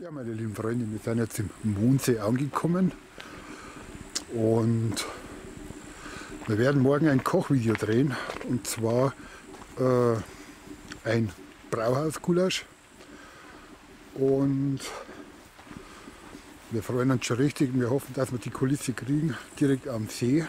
Ja, meine lieben Freunde, wir sind jetzt im Mondsee angekommen und wir werden morgen ein Kochvideo drehen, und zwar ein Brauhausgulasch, und wir freuen uns schon richtig und wir hoffen, dass wir die Kulisse kriegen, direkt am See.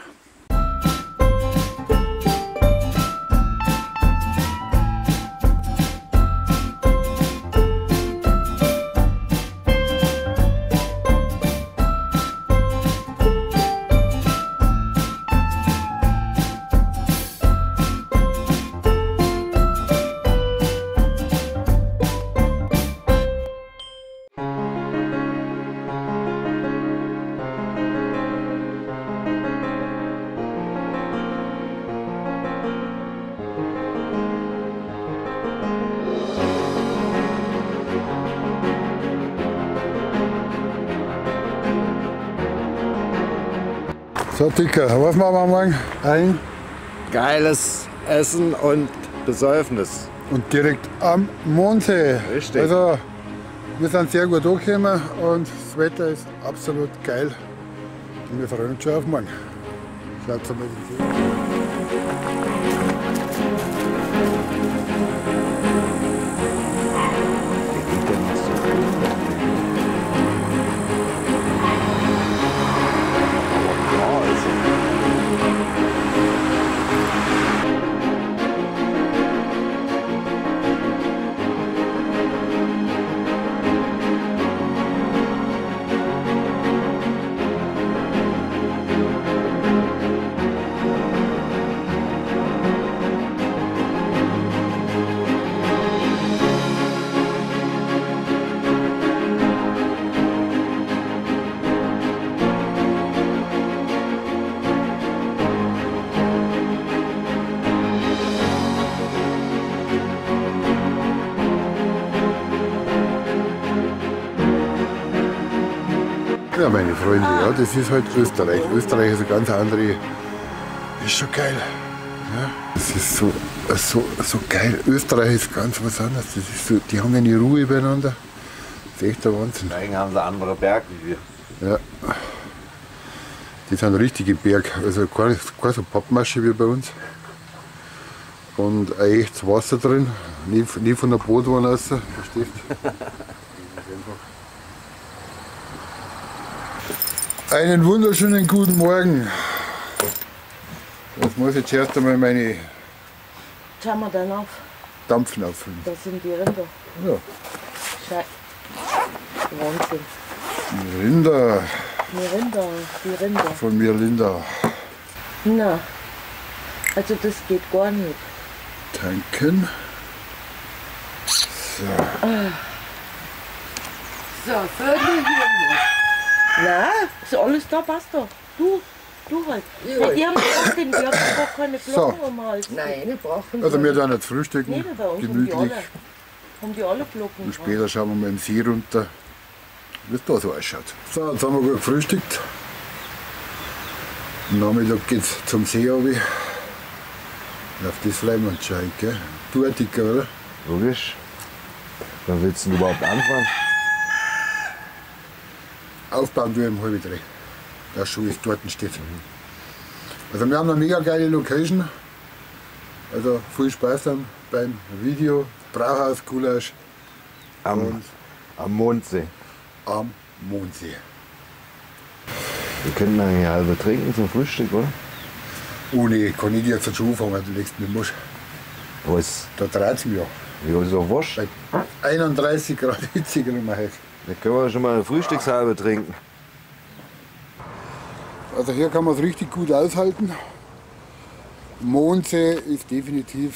So, Dicker, was machen wir morgen? Ein geiles Essen und Besäufnis. Und direkt am Mondsee. Richtig. Also, wir sind sehr gut angekommen und das Wetter ist absolut geil. Und wir freuen uns schon auf morgen. Schaut mal den See. Ja, meine Freunde, ja, das ist halt Österreich. Österreich ist eine ganz andere. Ist schon geil. Ja, das ist so, so, so geil. Österreich ist ganz was anderes. Das ist so, die haben eine Ruhe beieinander. Das ist echt der Wahnsinn. Deswegen haben sie andere Berge wie wir. Ja. Die sind richtige Berge. Also keine so Pappmasche wie bei uns. Und ein echtes Wasser drin. Nie von der Bootwanne raus. Verstehst du? Einen wunderschönen guten Morgen. Jetzt muss ich zuerst einmal meine Schauen wir dann auf. Dampfen auffüllen. Das sind die Rinder. Ja. Wahnsinn. Die Rinder. Die Rinder, die Rinder. Von mir Linda. Na, also das geht gar nicht. Tanken. So. Ah. So, Vögel hier noch. Nein, ist alles da, passt doch. Du halt. Ja, die haben auch den Berg gar keine Glocken um Hals. Nein, wir brauchen. Also wir dann jetzt frühstücken, nee, bei uns gemütlich. Haben die alle Glocken. Und später schauen wir mal im See runter, wie es da so ausschaut. So, jetzt haben wir gut gefrühstückt. Am Nachmittag geht's zum See runter. Und auf das freuen wir uns schon, gell? Du auch, Dicker, oder? Logisch. Wann willst du denn überhaupt anfangen? Aufbauen wir um 2:30, dass schon alles dort steht. Also wir haben eine mega geile Location. Also viel Spaß dann beim Video, Brauhaus Gulasch am Mondsee. Am Mondsee. Wir könnten eigentlich halbe trinken zum Frühstück, oder? Oh nee, kann ich jetzt schon anfangen, du legst mir Musch. Was? Da dreht's mich ja. Ja, ist doch wurscht. Bei 31 Grad Hitze kriegen wir heute. Da können wir schon mal eine Frühstückshalbe trinken. Also hier kann man es richtig gut aushalten. Mondsee ist definitiv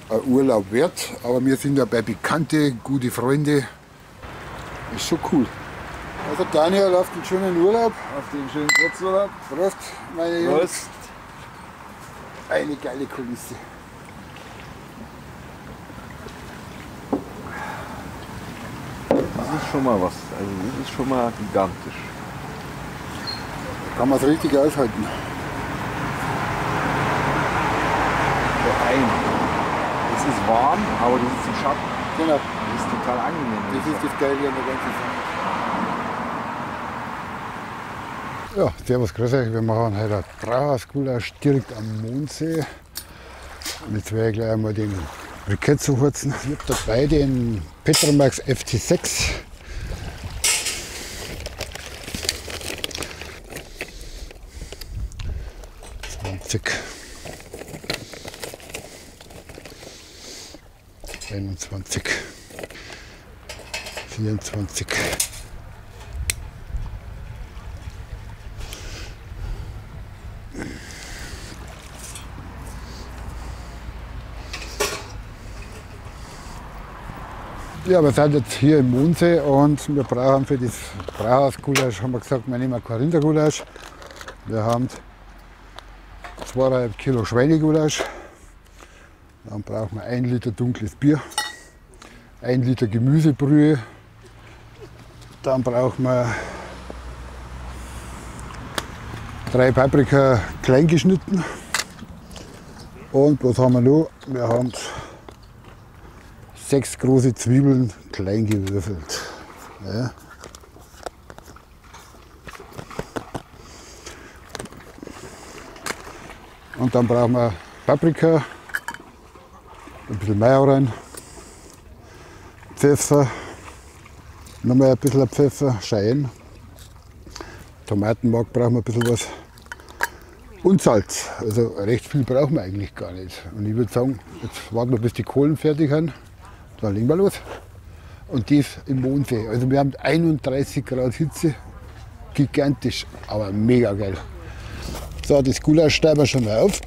ein Urlaub wert, aber wir sind ja bei Bekannte, gute Freunde. Ist schon cool. Also Daniel, auf den schönen Urlaub. Auf den schönen Kurzurlaub. Prost, meine Jungs. Prost. Eine geile Kulisse. Das ist schon mal was. Also das ist schon mal gigantisch. Da kann man es richtig aushalten. Ein. Es ist warm, aber du sitzt im Schatten. Genau. Das Das ist total angenehm. Das ist das Geile an der ganzen Sache. Ja, servus, grüß euch. Wir machen heute ein Brauhausgulasch direkt am Mondsee. Und jetzt werde ich gleich einmal den Brikett zuhurzen. Ich habe dabei den Petromax FT6. 20. 21. 24. Ja, wir sind jetzt hier im Mondsee und wir brauchen für das Brauhausgulasch, haben wir gesagt, wir nehmen kein Rindergulasch. Wir haben 2,5 Kilo Schweinegulasch. Dann brauchen wir 1 Liter dunkles Bier, 1 Liter Gemüsebrühe. Dann brauchen wir 3 Paprika klein geschnitten. Und was haben wir noch? Wir haben 6 große Zwiebeln klein gewürfelt. Ja. Und dann brauchen wir Paprika, ein bisschen Mayo rein, Pfeffer, nochmal ein bisschen Pfeffer, Cheyenne, Tomatenmark brauchen wir ein bisschen was und Salz. Also recht viel brauchen wir eigentlich gar nicht. Und ich würde sagen, jetzt warten wir, bis die Kohlen fertig sind. Dann legen wir los. Und das im Mondsee. Also wir haben 31 Grad Hitze. Gigantisch, aber mega geil. So, das Gulasch stellen wir schon mal auf.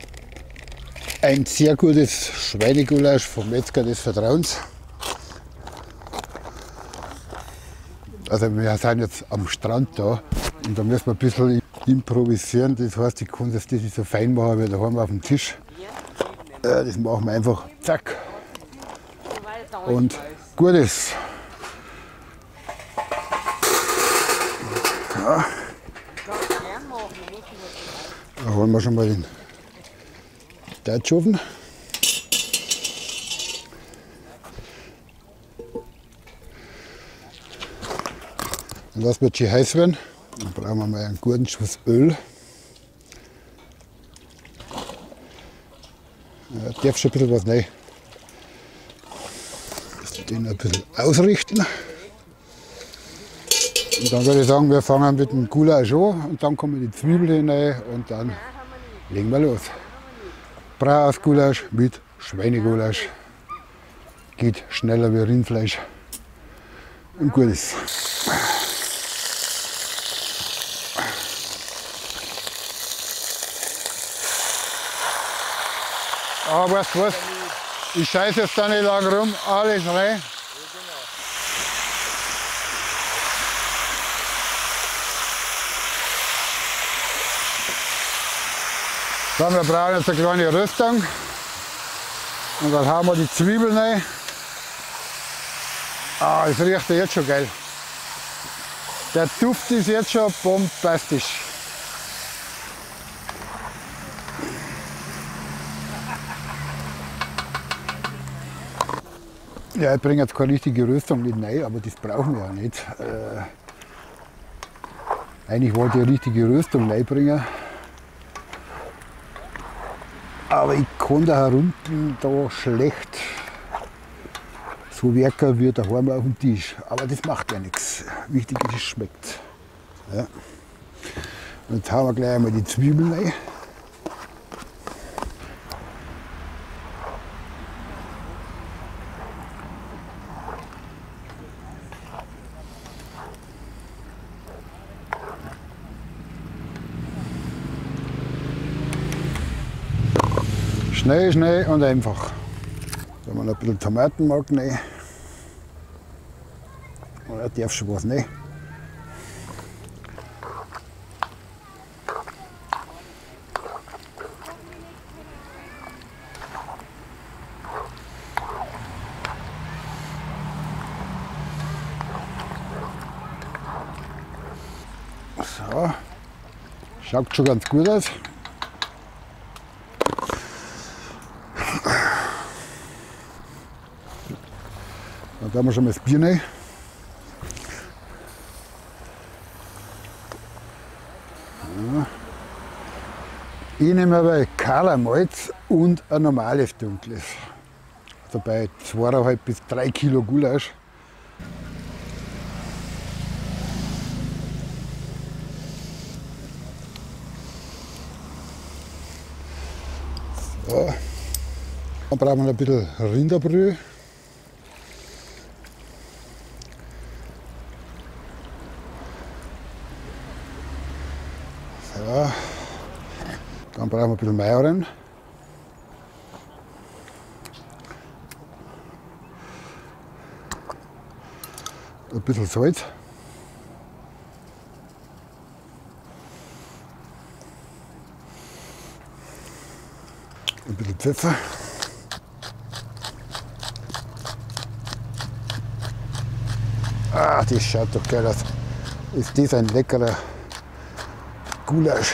Ein sehr gutes Schweinegulasch vom Metzger des Vertrauens. Also wir sind jetzt am Strand da und da müssen wir ein bisschen improvisieren. Das heißt, ich kann das nicht so fein machen wie daheim auf dem Tisch. Das machen wir einfach zack. Und gut ist. Ja. Da holen wir schon mal den Deutschofen. Dann lassen wir jetzt schön heiß werden. Dann brauchen wir mal einen guten Schuss Öl. Ja, darf schon ein bisschen was rein. Den ein bisschen ausrichten. Und dann würde ich sagen, wir fangen mit dem Gulasch an und dann kommen die Zwiebeln hinein und dann legen wir los. Brauhausgulasch mit Schweinegulasch. Geht schneller wie Rindfleisch. Und gut ist. Aber weißt du was? Ich scheiße jetzt da nicht lang rum, alles rein. So, wir brauchen jetzt eine kleine Röstung. Und dann hauen wir die Zwiebeln rein. Ah, das riecht ja jetzt schon geil. Der Duft ist jetzt schon bombastisch. Ja, ich bringe jetzt keine richtige Röstung nicht rein, aber das brauchen wir ja nicht. Eigentlich wollte ich eine richtige Röstung reinbringen. Aber ich kann da herunten da schlecht so werken wie daheim auf dem Tisch. Aber das macht ja nichts. Wichtig ist, es schmeckt. Ja. Und jetzt hauen wir gleich einmal die Zwiebeln rein. Schnell, schnell und einfach. Da haben wir noch ein bisschen Tomatenmark rein. Oder darf schon was rein. So, schaut schon ganz gut aus. Dann Dann tun wir schon mal das Bier rein. Ja. Ich nehme aber Kahler Malz und ein normales Dunkles. Also bei 2,5 bis 3 Kilo Gulasch. So. Dann brauchen wir ein bisschen Rinderbrühe. So. Dann brauchen wir ein bisschen Majoran. Ein bisschen Salz. Ein bisschen Pfeffer. Ah, das schaut doch geil aus. Ist das ein leckerer Gulasch.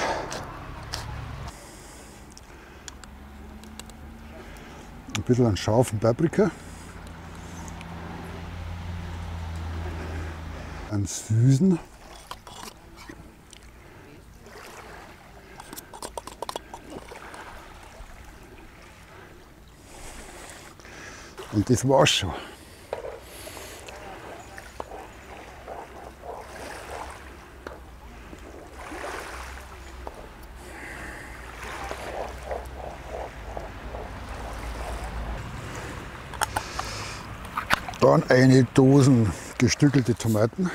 Ein bisschen an scharfen Paprika. An süßen. Und das war's schon. Dann eine Dose gestückelte Tomaten.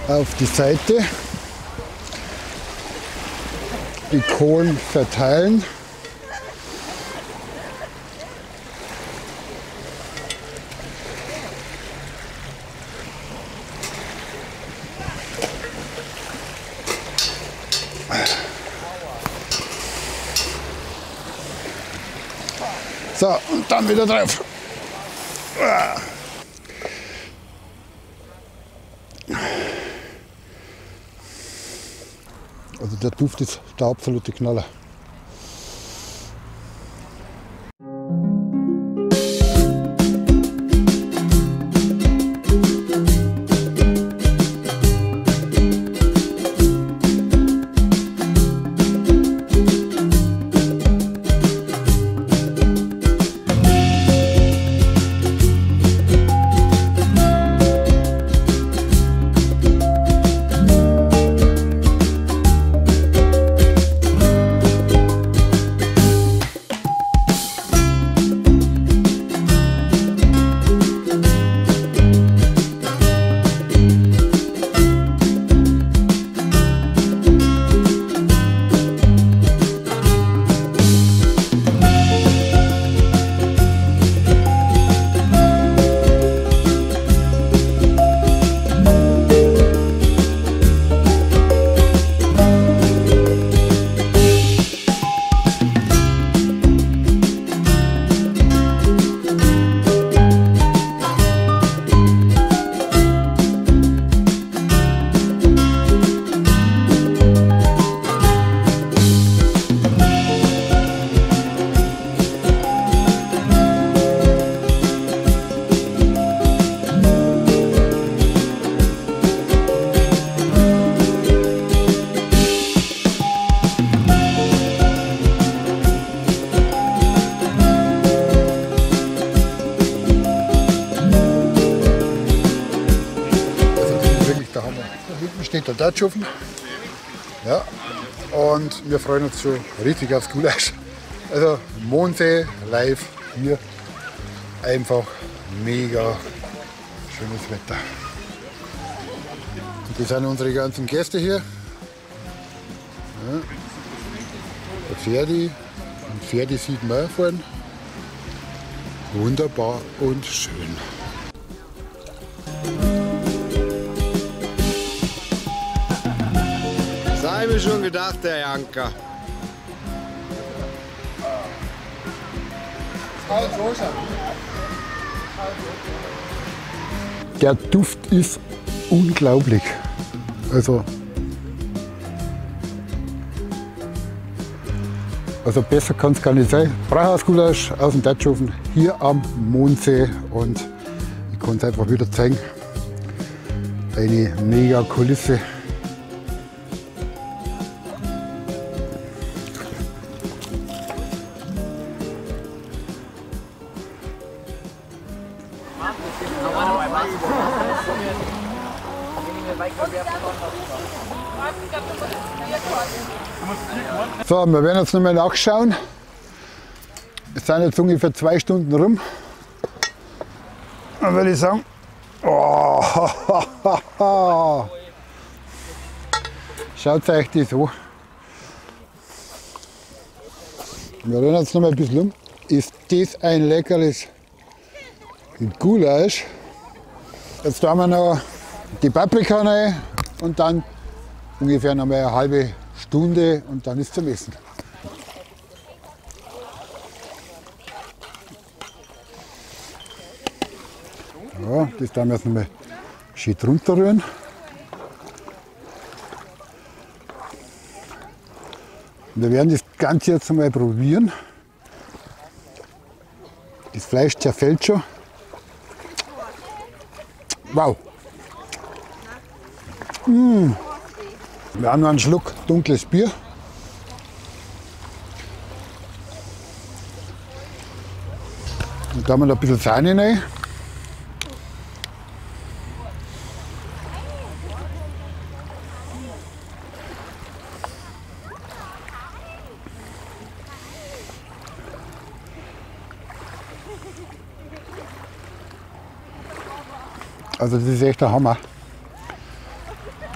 Auf die Seite. Die Kohlen verteilen. So, und dann wieder drauf. Also der Duft ist der absolute Knaller. Steht der Dutch-Ofen. Ja, und wir freuen uns schon richtig aufs Gulasch. Also Mondsee live hier. Einfach mega schönes Wetter. Und das sind unsere ganzen Gäste hier. Ja. Der Ferdi. Und Ferdi sieht man auch vorne. Wunderbar und schön. Das habe ich mir schon gedacht, der Janker. Der Duft ist unglaublich. Also besser kann es gar nicht sein. Brauhausgulasch aus dem Datschofen hier am Mondsee und ich kann es einfach wieder zeigen. Eine mega Kulisse. So, wir werden jetzt nochmal nachschauen. Es sind jetzt ungefähr 2 Stunden rum. Dann würde ich sagen, oh, schaut euch das an. Wir rühren jetzt nochmal ein bisschen um. Ist das ein leckeres Gulasch? Jetzt tun wir noch die Paprika rein und dann ungefähr noch mal eine halbe Stunde und dann ist zum Essen. Ja, das tun wir jetzt nochmal schön drunter rühren. Und wir werden das Ganze jetzt einmal probieren. Das Fleisch zerfällt schon. Wow! Mmh. Wir haben noch einen Schluck dunkles Bier. Und da haben wir noch ein bisschen Sahne rein. Also das ist echt der Hammer.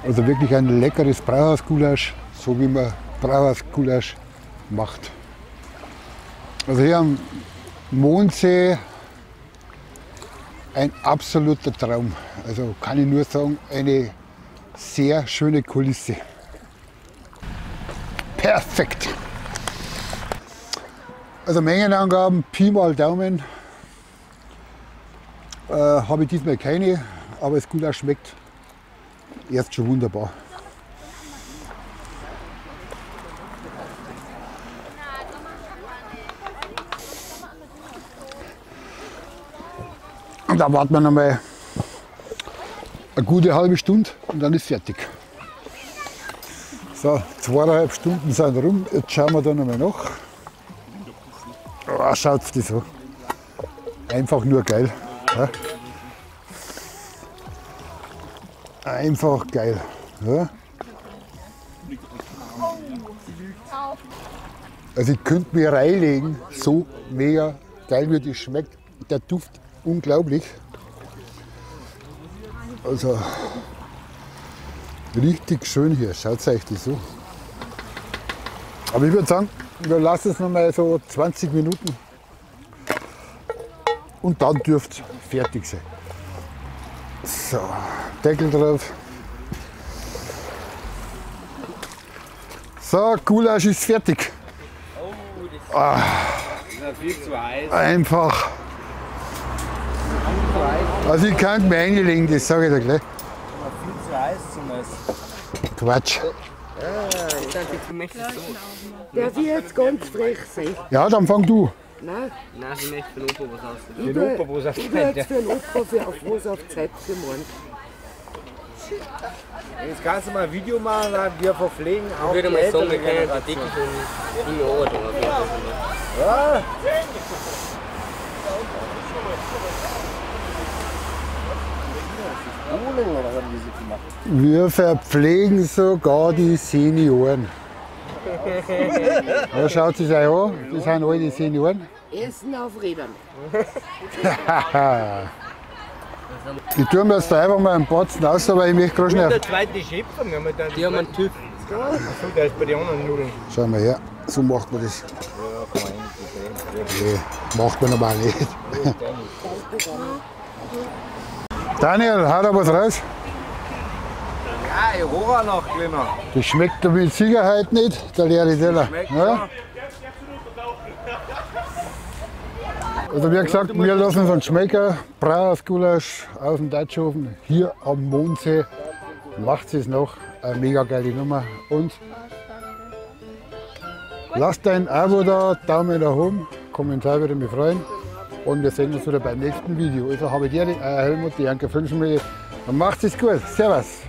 Also wirklich ein leckeres Brauhausgulasch, so wie man Brauhausgulasch macht. Also hier am Mondsee ein absoluter Traum. Also kann ich nur sagen, eine sehr schöne Kulisse. Perfekt! Also Mengenangaben, Pi mal Daumen, habe ich diesmal keine, aber das Gulasch schmeckt erst schon wunderbar. Und dann warten wir noch mal eine gute halbe Stunde und dann ist fertig. So, 2,5 Stunden sind rum. Jetzt schauen wir da noch mal nach. Oh, schaut's das an. Einfach nur geil. Ja. Einfach geil. Ja. Also ich könnte mir reinlegen, so mega geil wie das schmeckt. Der Duft unglaublich. Also richtig schön hier, schaut euch das so. Aber ich würde sagen, wir lassen es noch mal so 20 Minuten und dann dürfte es fertig sein. So, Deckel drauf. So, Gulasch ist fertig. Oh, das ist ja viel zu heiß. Einfach. Also ich kann mir einlegen, das sage ich dir gleich. Viel zu heiß zum Essen. Quatsch. Der will jetzt ganz frech sein. Ja, dann fang du. Nein. Nein, ich möchte für den Opa was aus. Ich tue jetzt für den Opa für auf was auf Zeit für morgen. Jetzt kannst du mal ein Video machen, wir verpflegen auch Ich würde die mal sagen, wir ältere können die Generation. Decke schon immer runter. Ja. Wir verpflegen sogar die Senioren. Ja, schaut es euch an, das sind alle die Senioren. Essen auf Rädern. Ich tue mir jetzt da einfach mal einen Batzen aus, aber ich möchte gerade schnell. Der zweite Schöpfer, wir haben dann Die haben einen TÜV. Achso, der ist bei den anderen Nudeln. Schau mal her, so macht man das. Nee, macht man normal nicht. Daniel, hau da was raus. Ja, ich rohre noch, Kleiner. Das schmeckt mit Sicherheit nicht, der leere Teller. Schmeckt Ja? Also wie gesagt, wir lassen uns einen schmecken. Brauers Gulasch aus dem Datschhofen hier am Mondsee. Macht es noch. Eine mega geile Nummer. Und lasst dein Abo da, Daumen nach oben, Kommentar würde mich freuen. Und wir sehen uns wieder beim nächsten Video. Also habe ich dir, euer Helmut, die Janka Filmschmiede. Und macht es gut. Servus.